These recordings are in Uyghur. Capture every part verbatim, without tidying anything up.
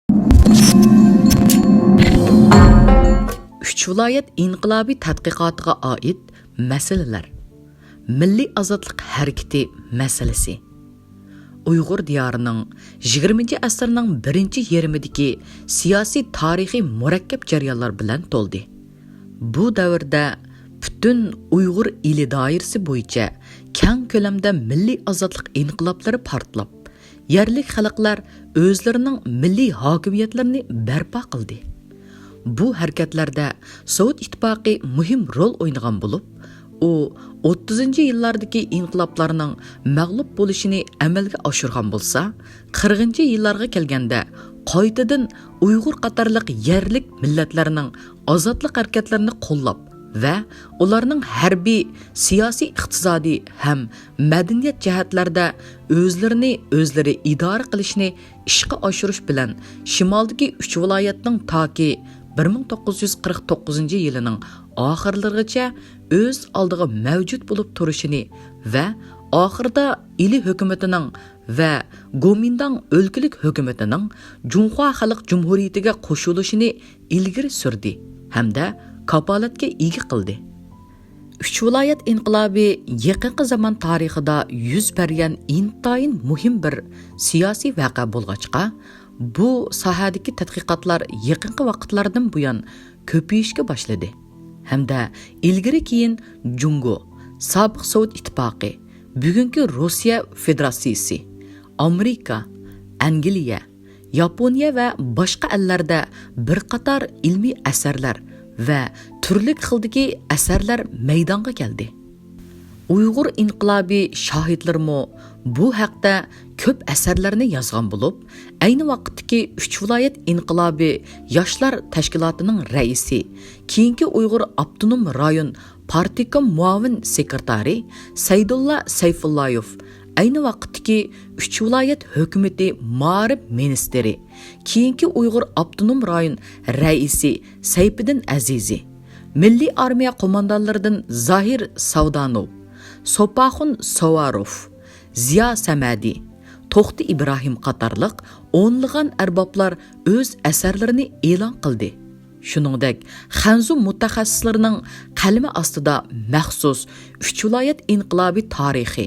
ئۈچ ۋىلايەت ئىنقىلابى تەتقىقاتىغا ئائىت مەسىلىلەر. مىللىي ئازادلىق ھەرىكىتى مەسىلىسى. ئۇيغۇر دىيارىنىڭ يىگىرمىنچى ئەسىرنىڭ بىرىنچى يېرىمىدىكى سىياسىي تارىخى مۇرەككەپ جەريانلار بىلەن تولدى. بۇ دەۋردە پۈتۈن ئۇيغۇر ئېلى دائىرىسى بويىچە كەڭ كۆلەمدە مىللىي ئازادلىق ئىنقىلابلىرى پارتلاپ، يەرلىك خەلقلەر ئۆزلىرىنىڭ مىللىي ھاكىمىيەتلىرىنى بەرپا قىلدى. بۇ ھەرىكەتلەردە سوۋېت ئىتتىپاقى مۇھىم رول ئوينىغان بولۇپ، ئۇ ئوتتۇزىنچى يىللاردىكى ئىنقىلابلارنىڭ مەغلۇپ بولۇشىنى ئەمەلگە ئاشۇرغان بولسا، قىرىقىنچى يىللارغا كەلگەندە قايتىدىن ئۇيغۇر قاتارلىق يەرلىك مىللەتلەرنىڭ ئازادلىق ھەرىكەتلىرىنى قوللاپ ۋە ئۇلارنىڭ ھەربىي، سىياسىي، ئىقتىسادىي ھەم مەدەنىيەت جەھەتلەردە ئۆزلىرىنى ئۆزلىرى ئىدارە قىلىشنى ئىشقا ئاشۇرۇش بىلەن شىمالدىكى ئۈچ ۋىلايەتنىڭ تاكى بىر مىڭ توققۇز يۈز قىرىق توققۇزىنچى يىلىنىڭ ئاخىرلىرىغىچە ئۆز ئالدىغا مەۋجۇت بولۇپ تۇرۇشىنى ۋە ئاخىرىدا ئىلى ھۆكۈمىتىنىڭ ۋە گومىنداڭ ئۆلكىلىك ھۆكۈمىتىنىڭ جۇڭخۇا خەلق جۇمھۇرىيىتىگە قوشۇلۇشىنى ئىلگىرى سۈردى ھەمدە كاپالەتكە ئىگە قىلدى. ئۈچ ۋىلايەت ئىنقىلابى يېقىنقى زامان تارىخىدا يۈز بەرگەن ئىنتايىن مۇھىم بىر سىياسىي ۋەقە بولغاچقا، بۇ ساھەدىكى تەتقىقاتلار يېقىنقى ۋاقىتلاردىن بۇيان كۆپىيىشكە باشلىدى ھەمدە ئىلگىرى كېيىن جۇڭگو، سابىق سوۋېت ئىتتىپاقى، بۈگۈنكى روسىيە فېدېراتسىيىسى، ئامېرىكا، ئەنگلىيە، ياپونىيە ۋە باشقا ئەللەردە بىر قاتار ئىلمىي ئەسەرلەر ۋە تۈرلۈك خىلدىكى ئەسەرلەر مەيدانغا كەلدى. ئۇيغۇر ئىنقىلابى شاھىتلىرىمۇ بۇ ھەقتە كۆپ ئەسەرلەرنى يازغان بولۇپ، ئەينى ۋاقىتتىكى ئۈچ ۋىلايەت ئىنقىلابى ياشلار تەشكىلاتىنىڭ رەئىسى، كېيىنكى ئۇيغۇر ئاپتونوم رايون پارتكوم مۇئاۋىن سېكرېتارى سەيدۇللا سەيفۇللايېف، ئەينى ۋاقىتتىكى ئۈچ ۋىلايەت ھۆكۈمىتى مائارىپ مىنىستىرى، كېيىنكى ئۇيغۇر ئاپتونوم رايون رەئىسى سەيپىدىن ئەزىزى، مىللىي ئارمىيە قوماندانلىرىدىن زاھىر ساۋدانوف، سوپاخۇن سوۋاروف، زىيا سەمەدى، توختى ئىبراھىم قاتارلىق ئونلىغان ئەربابلار ئۆز ئەسەرلىرىنى ئېلان قىلدى. شۇنىڭدەك، خەنزۇ مۇتەخەسسىسلىرىنىڭ قەلىمى ئاستىدا مەخسۇس ئۈچ ۋىلايەت ئىنقىلابى تارىخى،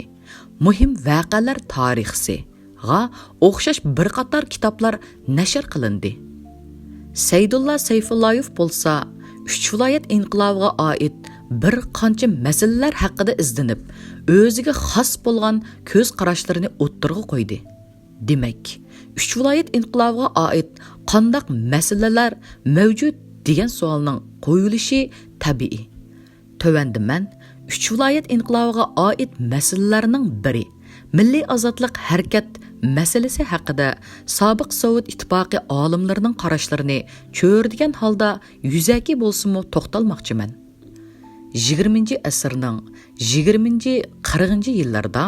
مۇھىم ۋەقەلەر تارىخىسىغا ئوخشاش بىر قاتار كىتابلار نەشر قىلىندى. سەيدۇللا سەيفۇللايېف بولسا ئۈچ ۋىلايەت ئىنقىلابىغا ئائىت بىر قانچە مەسىلىلەر ھەققىدە ئىزدىنىپ، ئۆزىگە خاس بولغان كۆز قاراشلىرىنى ئوتتۇرىغا قويدى. دېمەك، ئۈچ ۋىلايەت ئىنقىلابىغا ئائىت قانداق مەسىلىلەر مەۋجۇت دېگەن سوئالنىڭ قويۇلۇشى تەبىئىي. تۆۋەندە مەن ئۈچ ۋىلايەت ئىنقىلابىغا ئائىت مەسىلىلەرنىڭ بىرى، مىللىي ئازادلىق ھەرىكەت مەسىلىسى ھەققىدە سابىق سوۋېت ئىتتىپاقى ئالىملىرىنىڭ قاراشلىرىنى چۆرىدىگەن ھالدا يۈزەكى بولسىمۇ توختالماقچىمەن. يىگىرمىنچى ئەسىرنىڭ يىگىرمىنچى، قىرىقىنچى يىللىرىدا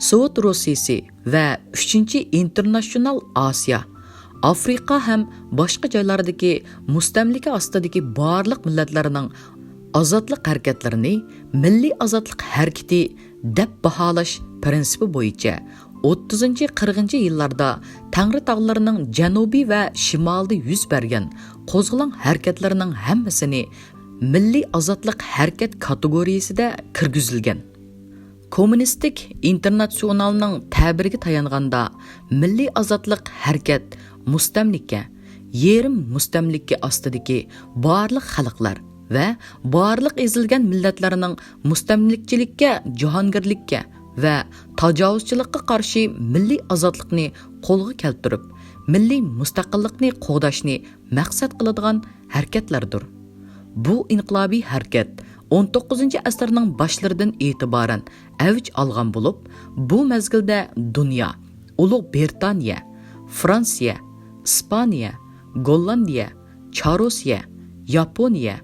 سوۋېت روسىيىسى ۋە ئۈچىنچى ئىنتېرناتسىيونال ئاسىيا، ئافرىقا ھەم باشقا جايلاردىكى مۇستەملىكە ئاستىدىكى بارلىق مىللەتلەرنىڭ ئازادلىق ھەرىكەتلىرىنى مىللىي ئازادلىق ھەرىكىتى دەپ باھالاش پىرىنسىپى بويىچە ئوتتۇزىنچى، قىرىقىنچى يىللاردا تەڭرىتاغلىرىنىڭ جەنۇبى ۋە شىمالىدا يۈز بەرگەن قوزغىلاڭ ھەرىكەتلىرىنىڭ ھەممىسىنى مىللىي ئازادلىق ھەرىكەت كاتېگورىيىسىدە كىرگۈزۈلگەن. كوممۇنىستىك ئىنتېرناتسىيونالنىڭ تەبىرىگە تايانغاندا، مىللىي ئازادلىق ھەرىكەت مۇستەملىكە، يېرىم مۇستەملىكە ئاستىدىكى بارلىق خەلقلەر ۋە بارلىق ئېزىلگەن مىللەتلەرنىڭ مۇستەملىكىچىلىككە، جاھانگىرلىككە ۋە تاجاۋۇزچىلىققا قارشى مىللىي ئازادلىقنى قولغا كەلتۈرۈپ، مىللىي مۇستەقىللىقنى قوغداشنى مەقسەت قىلىدىغان ھەرىكەتلەردۇر. بۇ ئىنقىلابىي ھەرىكەت ئون توققۇزىنچى ئەسىرنىڭ باشلىرىدىن ئېتىبارەن ئەۋج ئالغان بولۇپ، بۇ مەزگىلدە دۇنيا، ئۇلۇغ بىرىتانىيە، فرانسىيە، ئىسپانىيە، گوللاندىيە، چارۇسىيە، ياپونىيە،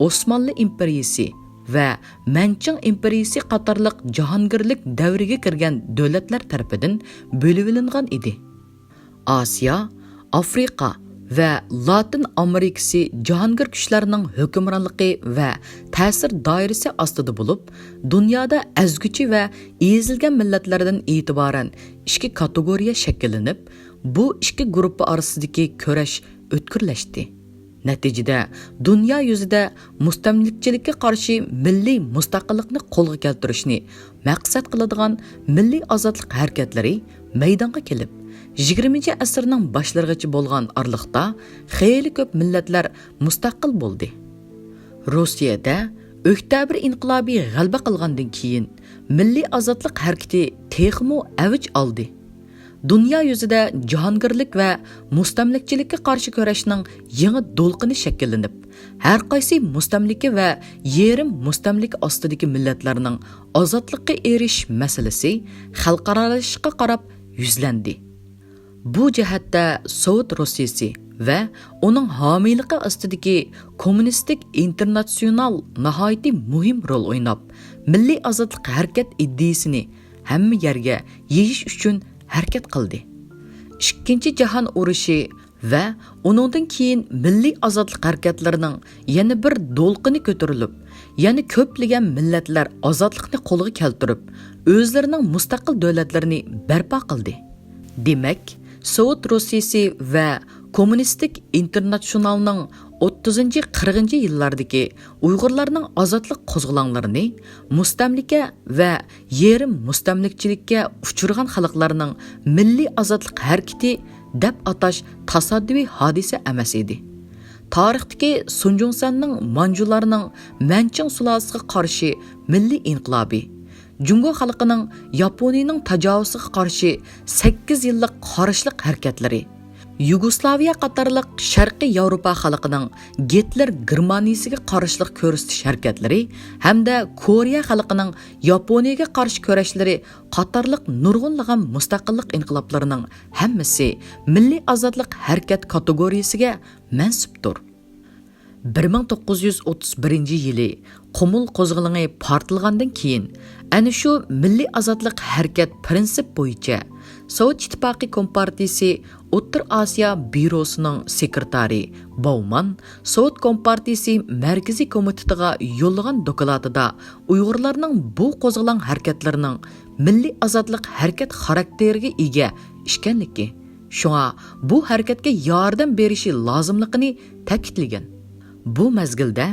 ئوسمانلى ئىمپېرىيىسى ۋە مەنچىڭ ئىمپېرىيىسى قاتارلىق جاھانگىرلىك دەۋرىگە كىرگەن دۆلەتلەر تەرىپىدىن بۆلۈۋېلىنغان ئىدى. ئاسىيا، ئافرىقا ۋە لاتىن ئامېرىكىسى جاھانگىر كۈچلەرنىڭ ھۆكۈمرانلىقى ۋە تەسىر دائىرىسى ئاستىدا بولۇپ، دۇنيادا ئەزگۈچى ۋە ئېزىلگەن مىللەتلەردىن ئېتىبارەن ئىككى كاتېگورىيە شەكىللىنىپ، بۇ ئىككى گۇرۇپپا ئارىسىدىكى كۈرەش ئۆتكۈرلەشتى. نەتىجىدە، دۇنيا يۈزىدە مۇستەملىكىچىلىككە قارشى مىللىي مۇستەقىللىقنى قولغا كەلتۈرۈشنى مەقسەت قىلىدىغان مىللىي ئازادلىق ھەرىكەتلىرى مەيدانغا كېلىپ، يىگىرمىنچى ئەسىرنىڭ باشلىرىغىچە بولغان ئارىلىقتا خېلى كۆپ مىللەتلەر مۇستەقىل بولدى. روسىيەدە ئۆكتەبىر ئىنقىلابى غەلىبە قىلغاندىن كېيىن، مىللىي ئازادلىق ھەرىكىتى تېخىمۇ ئەۋج ئالدى. دۇنيا يۈزىدە جاھانگىرلىك ۋە مۇستەملىكىچىلىككە قارشى كۈرەشنىڭ يېڭى دولقۇنى شەكىللىنىپ، ھەر قايسى مۇستەملىكە ۋە يېرىم مۇستەملىكە ئاستىدىكى مىللەتلەرنىڭ ئازادلىققا ئېرىشىش مەسىلىسى خەلقئارالىشىشقا قاراپ يۈزلەندى. بۇ جەھەتتە سوۋېت روسىيىسى ۋە ئۇنىڭ ھامىيلىقى ئاستىدىكى كوممۇنىستىك ئىنتېرناتسىيونال ناھايىتى مۇھىم رول ئويناپ، مىللىي ئازادلىق ھەرىكەت ئىدىيىسىنى ھەممە يەرگە يېيىش ئۈچۈن ھەرىكەت قىلدى. ئىككىنچى جاھان ئۇرۇشى ۋە ئۇنىڭدىن كېيىن مىللىي ئازادلىق ھەرىكەتلىرىنىڭ يەنە بىر دولقۇنى كۆتۈرۈلۈپ، يەنە كۆپلىگەن مىللەتلەر ئازادلىقنى قولغا كەلتۈرۈپ، ئۆزلىرىنىڭ مۇستەقىل دۆلەتلىرىنى بەرپا قىلدى. دېمەك، سوۋېت روسىيىسى ۋە كوممۇنىستىك ئىنتېرناتسىيونالنىڭ ئوتتۇزىنچى، قىرىقىنچى يىللاردىكى ئۇيغۇرلارنىڭ ئازادلىق قوزغىلاڭلىرىنى مۇستەملىكە ۋە يېرىم مۇستەملىكىچىلىككە ئۇچرىغان خەلقلەرنىڭ مىللىي ئازادلىق ھەرىكىتى دەپ ئاتاش تاسادىپىي ھادىسە ئەمەس ئىدى. تارىختىكى سۇن جۇڭسەننىڭ مانجۇلارنىڭ مەنچىڭ سۇلالىسىغا قارشى مىللىي ئىنقىلابى، جۇڭگو خەلقىنىڭ ياپونىيىنىڭ تاجاۋۇزىغا قارشى سەككىز يىللىق قارشىلىق ھەرىكەتلىرى، يۇگوسلاۋىيە قاتارلىق شەرقىي ياۋروپا خەلقىنىڭ گىتلېر گېرمانىيىسىگە قارشىلىق كۆرسىتىش ھەرىكەتلىرى ھەمدە كورېيە خەلقىنىڭ ياپونىيىگە قارشى كۈرەشلىرى قاتارلىق نۇرغۇنلىغان مۇستەقىللىق ئىنقىلابلىرىنىڭ ھەممىسى مىللىي ئازادلىق ھەرىكەت كاتېگورىيىسىگە مەنسۇپتۇر. بىر مىڭ توققۇز يۈز ئوتتۇز بىرىنچى يىلى قۇمۇل قوزغىلىڭى پارتلىغاندىن كېيىن، ئەنە شۇ مىللىي ئازادلىق ھەرىكەت پىرىنسىپ بويىچە سوۋېت ئىتتىپاقى كومپارتىيىسى ئوتتۇرا ئاسىيا بيۇروسىنىڭ سېكرېتارى باۋمان سوۋېت كومپارتىيىسى مەركىزىي كومىتېتىغا يوللىغان دوكلاتىدا ئۇيغۇرلارنىڭ بۇ قوزغىلاڭ ھەرىكەتلىرىنىڭ مىللىي ئازادلىق ھەرىكەت خاراكتېرىگە ئىگە ئىكەنلىكى، شۇڭا بۇ ھەرىكەتكە ياردەم بېرىشى لازىملىقىنى تەكىتلىگەن. بۇ مەزگىلدە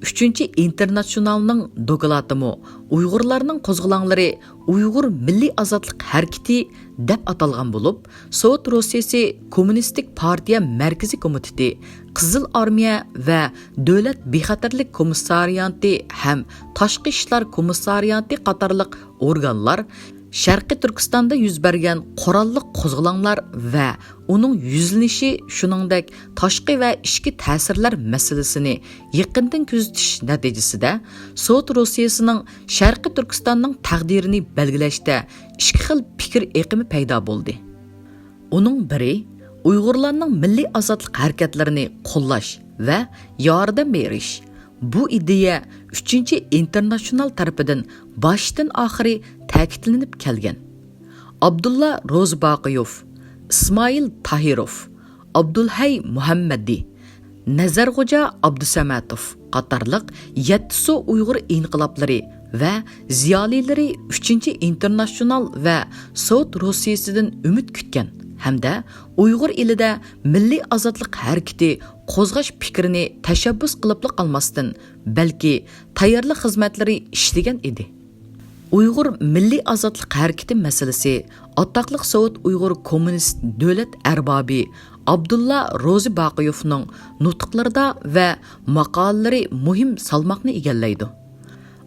ئۈچىنچى ئىنتېرناتسىيونالنىڭ دوكلاتىمۇ ئۇيغۇرلارنىڭ قوزغىلاڭلىرى ئۇيغۇر مىللىي ئازادلىق ھەرىكىتى دەپ ئاتالغان بولۇپ، سوۋېت روسىيىسى كوممۇنىستىك پارتىيە مەركىزىي كومىتېتى، قىزىل ئارمىيە ۋە دۆلەت بىخەتەرلىك كومىسسارىياتى ھەم تاشقى ئىشلار كومىسسارىياتى قاتارلىق ئورگانلار شەرقىي تۈركىستاندا يۈز بەرگەن قوراللىق قوزغىلاڭلار ۋە ئۇنىڭ يۈزلىنىشى، شۇنىڭدەك تاشقى ۋە ئىچكى تەسىرلەر مەسىلىسىنى يېقىندىن كۆزىتىش نەتىجىسىدە، سوۋېت روسىيىسىنىڭ شەرقىي تۈركىستاننىڭ تەقدىرىنى بەلگىلەشتە ئىككى خىل پىكىر ئېقىمى پەيدا بولدى. ئۇنىڭ بىرى، ئۇيغۇرلارنىڭ مىللىي ئازادلىق ھەرىكەتلىرىنى قوللاش ۋە ياردەم بېرىش. بۇ ئىدىيە ئۈچىنچى ئىنتېرناتسىيونال تەرىپىدىن باشتىن ئاخىرى تەكىتلىنىپ كەلگەن. ئابدۇللا روزى باقىيوف، ئىسمائىل تاھىروف، ئابدۇلھەي مۇھەممەدى، نەزەرخوجا ئابدۇسەمەتوف قاتارلىق يەتتىسۇ ئۇيغۇر ئىنقىلابلىرى ۋە زىيالىيلىرى ئۈچىنچى ئىنتېرناتسىيونال ۋە سوۋېت روسىيىسىدىن ئۈمىد كۈتكەن ھەمدە ئۇيغۇر ئېلىدە مىللىي ئازادلىق ھەرىكىتى قوزغاش پىكرىنى تەشەببۇس قىلىپلا قالماستىن، بەلكى تەييارلىق خىزمەتلىرى ئىشلىگەن ئىدى. ئۇيغۇر مىللىي ئازادلىق ھەرىكىتى مەسىلىسى ئاتاقلىق سوۋېت ئۇيغۇر كوممۇنىست دۆلەت ئەربابى ئابدۇللا روزى باقىيوفنىڭ نۇتۇقلىرىدا ۋە ماقالىلىرى مۇھىم سالماقنى ئىگىلەيدۇ.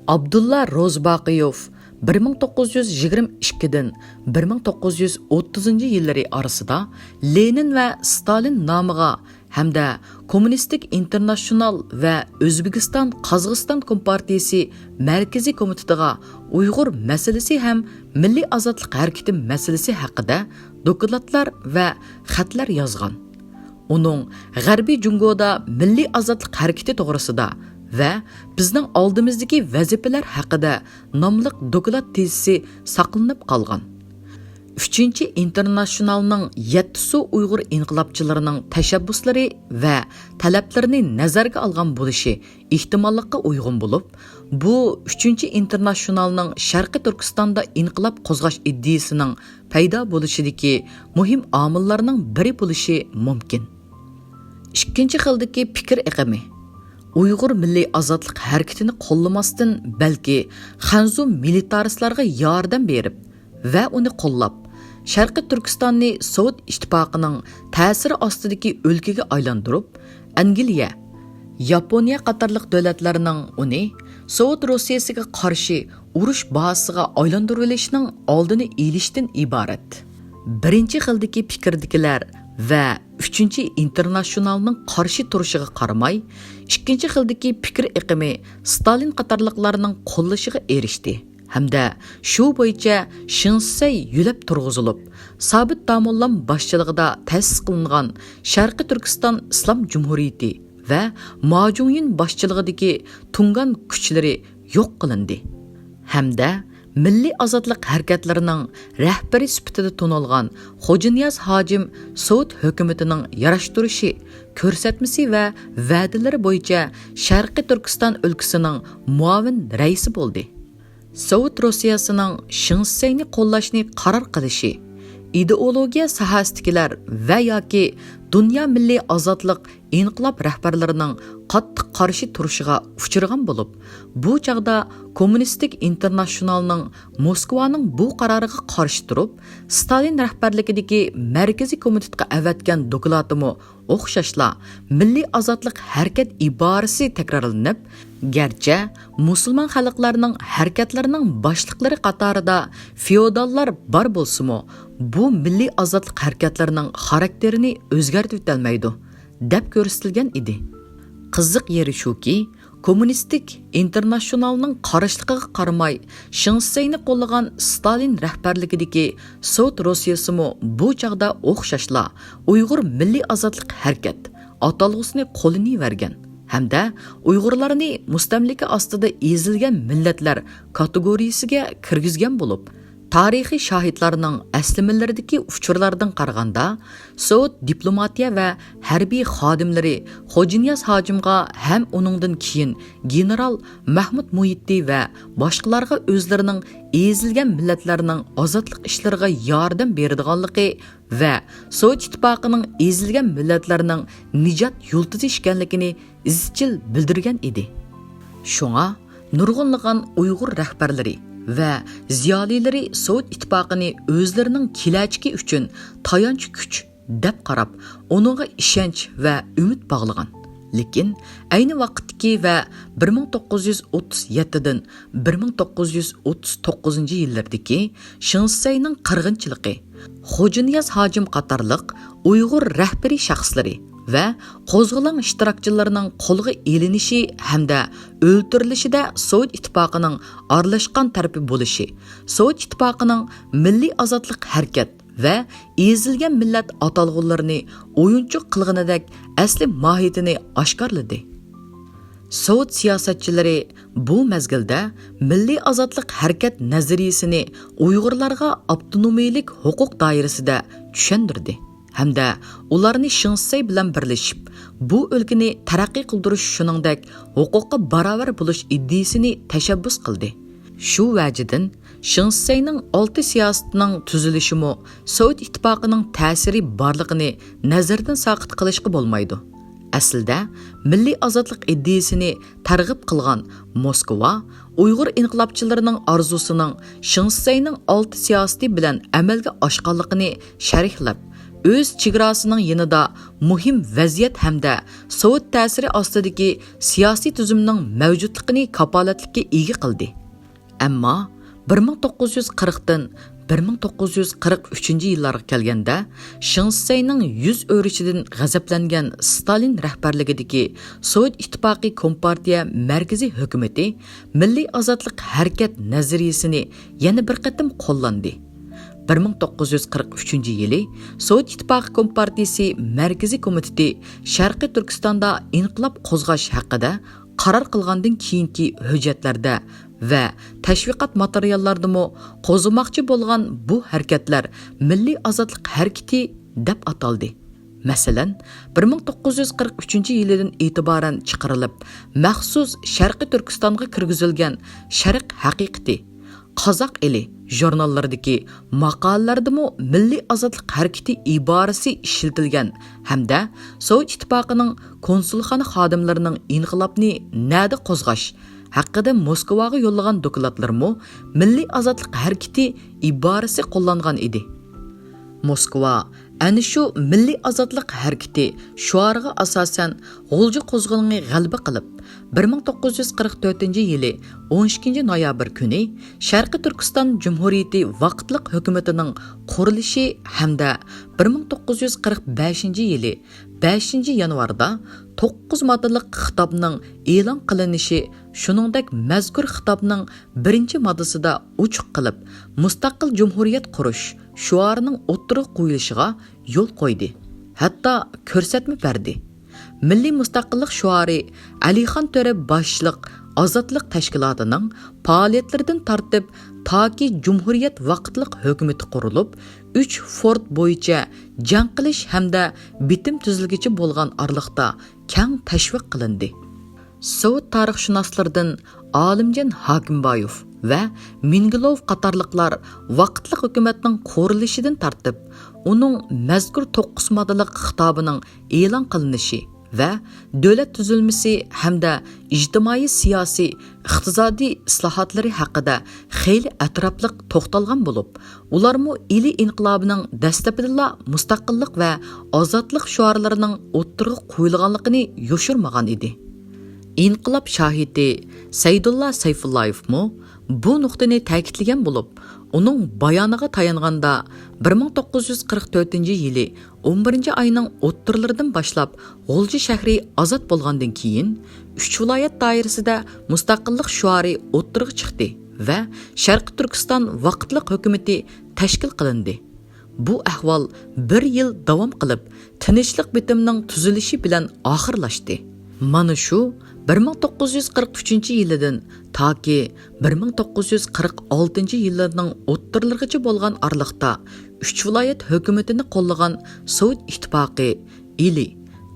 ئابدۇللا روزى باقىيوف بىر مىڭ توققۇز يۈز يىگىرمە ئىككىدىن بىر مىڭ توققۇز يۈز ئوتتۇزىنچى يىللىرى ئارىسىدا لېنىن ۋە ستالىن نامىغا ھەمدە كوممۇنىستىك ئىنتېرناتسىيونال ۋە ئۆزبېكىستان قازاقىستان كومپارتىيىسى مەركىزىي كومىتېتىغا ئۇيغۇر مەسىلىسى ھەم مىللىي ئازادلىق ھەرىكىتى مەسىلىسى ھەققىدە دوكلاتلار ۋە خەتلەر يازغان. ئۇنىڭ غەربىي جۇڭگودا مىللىي ئازادلىق ھەرىكىتى توغرىسىدا ۋە بىزنىڭ ئالدىمىزدىكى ۋەزىپىلەر ھەققىدە ناملىق دوكلات تېزىسى ساقلىنىپ قالغان. ئۈچىنچى ئىنتېرناتسىونالنىڭ يەتتىسۇ ئۇيغۇر ئىنقىلابچىلىرىنىڭ تەشەببۇسلىرى ۋە تەلەپلىرىنى نەزەرگە ئالغان بولۇشى ئېھتىماللىققا ئۇيغۇن بولۇپ، بۇ ئۈچىنچى ئىنتېرناتسىونالنىڭ شەرقىي تۈركىستاندا ئىنقىلاب قوزغاش ئىدىيىسىنىڭ پەيدا بولۇشىدىكى مۇھىم ئامىللارنىڭ بىرى بولۇشى مۇمكىن. ئىككىنچى خىلدىكى پىكىر ئېقىمى ئۇيغۇر مىللىي ئازادلىق ھەرىكىتىنى قوللىماستىن، بەلكى خەنزۇ مىلىتارىستلارغا ياردەم بېرىپ ۋە ئۇنى قوللاپ، شەرقىي تۈركىستاننى سوۋېت ئىتتىپاقىنىڭ تەسىرى ئاستىدىكى ئۆلكىگە ئايلاندۇرۇپ، ئەنگلىيە، ياپونىيە قاتارلىق دۆلەتلەرنىڭ ئۇنى سوۋېت روسىيەسىگە قارشى ئۇرۇش بازىسىغا ئايلاندۇرۇۋېلىشنىڭ ئالدىنى ئېلىشتىن ئىبارەت. بىرىنچى خىلدىكى پىكىردىكىلەر ۋە ئۈچىنچى ئىنتېرناتسىونالنىڭ قارشى تۇرۇشىغا قارىماي، ئىككىنچى خىلدىكى پىكىر ئېقىمى ستالىن قاتارلىقلارنىڭ قوللىشىغا ئېرىشتى ھەمدە شۇ بويىچە شېڭ شىسەي يۆلەپ تۇرغۇزۇلۇپ، سابىت داموللام باشچىلىقىدا تەسىس قىلىنغان شەرقىي تۈركىستان ئىسلام جۇمھۇرىيىتى ۋە ما جۇڭيىن باشچىلىقىدىكى تۇڭگان كۈچلىرى يوق قىلىندى ھەمدە مىللىي ئازادلىق ھەرىكەتلىرىنىڭ رەھبىرى سۈپىتىدە تونۇلغان خوجانىياز ھاجىم سوۋېت ھۆكۈمىتىنىڭ ياراشتۇرۇشى، كۆرسەتمىسى ۋە ۋەدىلىرى بويىچە شەرقىي تۈركىستان ئۆلكىسىنىڭ مۇئاۋىن رەئىسى بولدى. سوۋېت روسىيەسىنىڭ شېڭ شىسەينى قوللاشنى قارار قىلىشى ئىدېئولوگىيە ساھەسىدىكىلەر ۋە ياكى دۇنيا مىللىي ئازادلىق ئىنقىلاب رەھبەرلىرىنىڭ قاتتىق قارشى تۇرۇشىغا ئۇچرىغان بولۇپ، بۇ چاغدا كوممۇنىستىك ئىنتېرناتسىونالنىڭ موسكۋانىڭ بۇ قارارىغا قارشى تۇرۇپ، ستالىن رەھبەرلىكىدىكى مەركىزىي كومىتېتقا ئەۋەتكەن دوكلاتىمۇ ئوخشاشلا مىللىي ئازادلىق ھەرىكەت ئىبارىسى تەكرارلىنىپ، گەرچە مۇسۇلمان خەلقلەرنىڭ ھەرىكەتلىرىنىڭ باشلىقلىرى قاتارىدا فېئوداللار بار بولسىمۇ، بۇ مىللىي ئازادلىق ھەرىكەتلىرىنىڭ خاراكتېرىنى ئۆزگەرتىۋېتەلمەيدۇ، دەپ كۆرسىتىلگەن ئىدى. قىزىق يېرى شۇكى، كوممۇنىستىك ئىنتېرناتسىونالنىڭ قارشىلىقىغا قارىماي، شېڭ شىسەينى قوللىغان ستالىن رەھبەرلىكىدىكى سوۋېت روسىيەسىمۇ بۇ چاغدا ئوخشاشلا ئۇيغۇر مىللىي ئازادلىق ھەرىكەت ئاتالغۇسىنى قوللىنىۋەرگەن ھەمدە ئۇيغۇرلارنى مۇستەملىكە ئاستىدا ئېزىلگەن مىللەتلەر كاتېگورىيىسىگە كىرگۈزگەن بولۇپ، تارىخىي شاھىتلارنىڭ ئەسلىمىلىرىدىكى ئۇچۇرلاردىن قارىغاندا، سوۋېت دىپلوماتىيە ۋە ھەربىي خادىملىرى خوجانىياز ھاجىمغا ھەم ئۇنىڭدىن كېيىن گېنېرال مەھمۇد مۇھىتتى ۋە باشقىلارغا ئۆزلىرىنىڭ ئېزىلگەن مىللەتلەرنىڭ ئازادلىق ئىشلىرىغا ياردەم بېرىدىغانلىقى ۋە سوۋېت ئىتتىپاقىنىڭ ئېزىلگەن مىللەتلەرنىڭ نىجات يۇلتۇزى ئىكەنلىكىنى ئىزچىل بىلدۈرگەن ئىدى. شۇڭا نۇرغۇنلىغان ئۇيغۇر رەھبەرلىرى ۋە زىيالىيلىرى سوۋېت ئىتتىپاقىنى ئۆزلىرىنىڭ كېلەچىكى ئۈچۈن تايانچ كۈچ دەپ قاراپ، ئۇنىڭغا ئىشەنچ ۋە ئۈمىد باغلىغان. لېكىن ئەينى ۋاقىتتىكى ۋە بىر مىڭ توققۇز يۈز ئوتتۇز يەتتىدىن بىر مىڭ توققۇز يۈز ئوتتۇز توققۇزىنچى يىللىرىدىكى شېڭ شىسەينىڭ قىرغىنچىلىقى، خوجانىياز ھاجىم قاتارلىق ئۇيغۇر رەھبىرىي شەخسلىرى ۋە قوزغىلاڭ ئىشتىراكچىلىرىنىڭ قولغا ئېلىنىشى ھەمدە ئۆلتۈرۈلۈشىدە سوۋېت ئىتتىپاقىنىڭ ئارىلاشقان تەرىپى بولۇشى، سوۋېت ئىتتىپاقىنىڭ مىللىي ئازادلىق ھەرىكەت ۋە ئېزىلگەن مىللەت ئاتالغۇلىرىنى ئويۇنچۇق قىلغىنىدەك ئەسلى ماھىيىتىنى ئاشكارىلىدى. سوۋېت سىياسەتچىلىرى بۇ مەزگىلدە مىللىي ئازادلىق ھەرىكەت نەزەرىيىسىنى ئۇيغۇرلارغا ئاپتونومىيلىك ھوقۇق دائىرىسىدە چۈشەندۈردى ھەمدە ئۇلارنى شېڭ شىسەي بىلەن بىرلىشىپ، بۇ ئۆلكىنى تەرەققىي قىلدۇرۇش، شۇنىڭدەك ھوقۇققا باراۋەر بولۇش ئىدىيىسىنى تەشەببۇس قىلدى. شۇ ۋەجىدىن، شېڭ شىسەينىڭ ئالتە سىياسىتىنىڭ تۈزۈلۈشىمۇ سوۋېت ئىتتىپاقىنىڭ تەسىرى بارلىقىنى نەزەردىن ساقىت قىلىشقا بولمايدۇ. ئەسلىدە، مىللىي ئازادلىق ئىدىيىسىنى تەرغىب قىلغان موسكۋا ئۇيغۇر ئىنقىلابچىلىرىنىڭ ئارزۇسىنىڭ شېڭ شىسەينىڭ ئالتە سىياسىتى بىلەن ئەمەلگە ئاشقانلىقىنى شەرھلەپ، ئۆز چېگراسىنىڭ يېنىدا مۇھىم ۋەزىيەت ھەمدە سوۋېت تەسىرى ئاستىدىكى سىياسىي تۈزۈمنىڭ مەۋجۇتلۇقىنى كاپالەتلىككە ئىگە قىلدى. ئەمما بىر مىڭ توققۇز يۈز قىرىقتىن بىر مىڭ توققۇز يۈز قىرىق ئۈچىنچى يىللارغا كەلگەندە، شېڭ شىسەينىڭ يۈز ئۆرۈشىدىن غەزەپلەنگەن ستالىن رەھبەرلىكىدىكى سوۋېت ئىتتىپاقى كومپارتىيە مەركىزىي ھۆكۈمىتى مىللىي ئازادلىق ھەرىكەت نەزەرىيىسىنى يەنە بىر قېتىم قوللاندى. بىر مىڭ توققۇز يۈز قىرىق ئۈچىنچى يىلى سوۋېت ئىتتىپاقى كومپارتىيىسى مەركىزىي كومىتېتى شەرقىي تۈركىستاندا ئىنقىلاب قوزغاش ھەققىدە قارار قىلغاندىن كېيىنكى ھۆججەتلەردە ۋە تەشۋىقات ماتېرىياللاردىمۇ قوزغىماقچى بولغان بۇ ھەرىكەتلەر مىللىي ئازادلىق ھەرىكىتى دەپ ئاتالدى. مەسىلەن، بىر مىڭ توققۇز يۈز قىرىق ئۈچىنچى يىلىدىن ئېتىبارەن چىقىرىلىپ، مەخسۇس شەرقىي تۈركىستانغا كىرگۈزۈلگەن شەرق ھەقىقىتى، قازاق ئېلى ژۇرناللىرىدىكى ماقالىلەردىمۇ مىللىي ئازادلىق ھەرىكىتى ئىبارىسى ئىشلىتىلگەن ھەمدە سوۋېت ئىتتىپاقىنىڭ كونسۇلخانا خادىملىرىنىڭ ئىنقىلابنى نەدە قوزغاش ھەققىدە موسكۋاغا يوللىغان دوكلاتلىرىمۇ مىللىي ئازادلىق ھەرىكىتى ئىبارىسى قوللانغان ئىدى. موسكۋا ئەنە شۇ مىللىي ئازادلىق ھەرىكىتى شوئارىغا ئاساسەن غۇلجا قوزغىلىڭى غەلىبە قىلىپ، بىر مىڭ توققۇز يۈز قىرىق تۆتىنچى يىلى ئون ئىككىنچى نويابىر كۈنى شەرقىي تۈركىستان جۇمھۇرىيىتى ۋاقىتلىق ھۆكۈمىتىنىڭ قۇرۇلۇشى ھەمدە بىر مىڭ توققۇز يۈز قىرىق بەشىنچى يىلى بەشىنچى يانۋاردا توققۇز ماددىلىق خىتابنىڭ ئېلان قىلىنىشى، شۇنىڭدەك مەزكۇر خىتابنىڭ بىرىنچى ماددىسىدا ئوچۇق قىلىپ، مۇستەقىل جۇمھۇرىيەت قۇرۇش شوئارىنىڭ ئوتتۇرىغا قويۇلۇشىغا يول قويدى، ھەتتا كۆرسەتمە بەردى. مىللىي مۇستەقىللىق شوئارى ئەلىخان تۆرە باشلىق ئازادلىق تەشكىلاتىنىڭ پائالىيەتلىرىدىن تارتىپ، تاكى جۇمھۇرىيەت ۋاقىتلىق ھۆكۈمىتى قۇرۇلۇپ، ئۈچ فورت بويىچە جەڭ قىلىش ھەمدە بېتىم تۈزۈلگۈچە بولغان ئارىلىقتا كەڭ تەشۋىق قىلىندى. سوۋېت تارىخشۇناسلىرىدىن ئالىمجان ھاكىمبايېۋ ۋە مىنگىلوۋ قاتارلىقلار ۋاقىتلىق ھۆكۈمەتنىڭ قۇرۇلۇشىدىن تارتىپ، ئۇنىڭ مەزكۇر توققۇز ماددىلىق خىتابىنىڭ ئېلان قىلىنىشى ۋە دۆلەت تۈزۈلمىسى ھەمدە ئىجتىمائىي-سىياسىي، ئىقتىسادىي ئىسلاھاتلىرى ھەققىدە خېلى ئەتراپلىق توختالغان بولۇپ، ئۇلارمۇ ئىلى ئىنقىلابىنىڭ دەسلىپىدىلا مۇستەقىللىق ۋە ئازادلىق شوئارلىرىنىڭ ئوتتۇرىغا قويۇلغانلىقىنى يوشۇرمىغان ئىدى. ئىنقىلاب شاھىتى سەيدۇللا سەيفۇللايېۋمۇ بۇ نۇقتىنى تەكىتلىگەن بولۇپ، ئۇنىڭ بايانىغا تايانغاندا، بىر مىڭ توققۇز يۈز قىرىق تۆتىنچى يىلى ئون بىرىنچى ئاينىڭ ئوتتۇرىلىرىدىن باشلاپ غۇلجا شەھىرى ئازاد بولغاندىن كېيىن، ئۈچ ۋىلايەت دائىرىسىدە مۇستەقىللىق شوئارى ئوتتۇرىغا چىقتى ۋە شەرقىي تۈركىستان ۋاقىتلىق ھۆكۈمىتى تەشكىل قىلىندى. بۇ ئەھۋال بىر يىل داۋام قىلىپ، تىنچلىق بېتىمىنىڭ تۈزۈلۈشى بىلەن ئاخىرلاشتى. مانا شۇ بىر مىڭ توققۇز يۈز قىرىق ئۈچىنچى يىلىدىن تاكى بىر مىڭ توققۇز يۈز قىرىق ئالتىنچى يىللىرىنىڭ ئوتتۇرىلىرىغىچە بولغان ئارىلىقتا ئۈچ ۋىلايەت ھۆكۈمىتىنى قوللىغان سوۋېت ئىتتىپاقى ئىلى،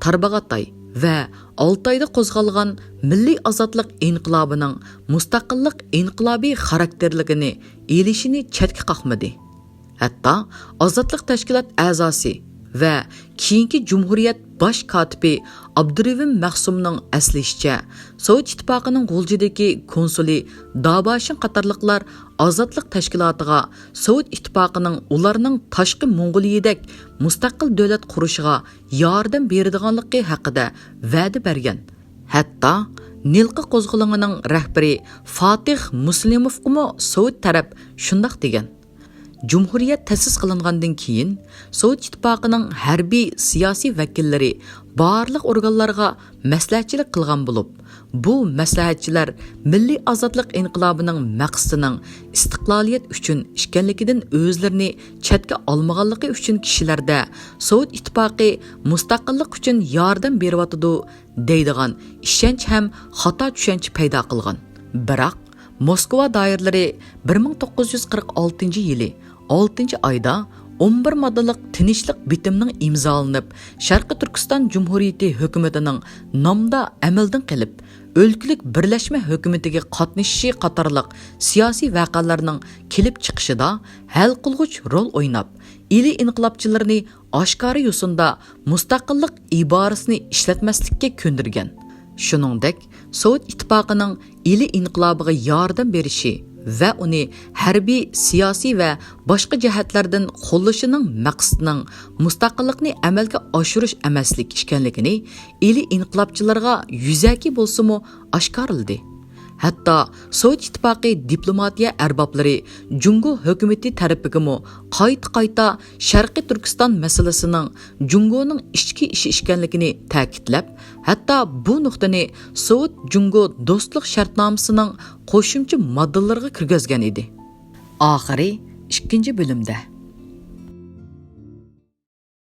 تارباغاتاي ۋە ئالتايدا قوزغالغان مىللىي ئازادلىق ئىنقىلابىنىڭ مۇستەقىللىق ئىنقىلابى خاراكتېرلىكىنى ئېلىشىنى چەتكە قاقمىدى. ھەتتا ئازادلىق تەشكىلات ئەزاسى ۋە كېيىنكى جۇمھۇرىيەت باش كاتىپى ئابدۇرېھىم مەخسۇمنىڭ ئەسلىشىچە، سوۋېت ئىتتىپاقىنىڭ غۇلجىدىكى كونسۇلى داباشىن قاتارلىقلار ئازادلىق تەشكىلاتىغا سوۋېت ئىتتىپاقىنىڭ ئۇلارنىڭ تاشقى موڭغۇلىيىدەك مۇستەقىل دۆلەت قۇرۇشىغا ياردەم بېرىدىغانلىقى ھەققىدە ۋەدە بەرگەن. ھەتتا نىلقا قوزغىلىڭىنىڭ رەھبىرى فاتىھ مۇسلىموفقىمۇ سوۋېت تەرەپ شۇنداق دېگەن. جۇمھۇرىيەت تەسىس قىلىنغاندىن كېيىن، سوۋېت ئىتتىپاقىنىڭ ھەربىي سىياسىي ۋەكىللىرى بارلىق ئورگانلارغا مەسلىھەتچىلىك قىلغان بولۇپ، بۇ مەسلىھەتچىلەر مىللىي ئازادلىق ئىنقىلابىنىڭ مەقسىتىنىڭ ئىستىقلالىيەت ئۈچۈن ئىكەنلىكىدىن ئۆزلىرىنى چەتكە ئالمىغانلىقى ئۈچۈن كىشىلەردە سوۋېت ئىتتىپاقى مۇستەقىللىق ئۈچۈن ياردەم بېرىۋاتىدۇ دەيدىغان ئىشەنچ ھەم خاتا چۈشەنچە پەيدا قىلغان. بىراق، موسكۋا دائىرىلىرى بىر مىڭ توققۇز يۈز قىرىق ئالتىنچى يىلى ئالتىنچى ئايدا ئون بىر ماددىلىق تىنچلىق بېتىمىنىڭ ئىمزالىنىپ، شەرقىي تۈركىستان جۇمھۇرىيىتى ھۆكۈمىتىنىڭ نامدا ئەمەلدىن قېلىپ، ئۆلكىلىك بىرلەشمە ھۆكۈمىتىگە قاتنىشىشى قاتارلىق سىياسىي ۋەقەلەرنىڭ كېلىپ چىقىشىدا ھەل قىلغۇچ رول ئويناپ، ئىلى ئىنقىلابچىلىرىنى ئاشكارا يوسۇندا مۇستەقىللىق ئىبارىسىنى ئىشلەتمەسلىككە كۆندۈرگەن. شۇنىڭدەك، سوۋېت ئىتتىپاقىنىڭ ئىلى ئىنقىلابىغا ياردەم بېرىشى ۋە ئۇنى ھەربىي، سىياسىي ۋە باشقا جەھەتلەردىن قوللىشىنىڭ مەقسىتىنىڭ مۇستەقىللىقنى ئەمەلگە ئاشۇرۇش ئەمەسلىك ئىكەنلىكىنى ئىلى ئىنقىلابچىلىرىغا يۈزەكى بولسىمۇ ئاشكارىلىدى. ھەتتا سوۋېت ئىتتىپاقى دىپلوماتىيە ئەربابلىرى جۇڭگو ھۆكۈمىتى تەرىپىگىمۇ قايتا-قايتا شەرقىي تۈركىستان مەسىلىسىنىڭ جۇڭگونىڭ ئىچكى ئىشى ئىكەنلىكىنى تەكىتلەپ، ھەتتا بۇ نۇقتىنى سوۋېت جۇڭگو دوستلۇق شەرتنامىسىنىڭ قوشۇمچە ماددىلىرىغا كىرگۈزگەن ئىدى. ئاخىرى ئىككىنچى بۆلۈمدە.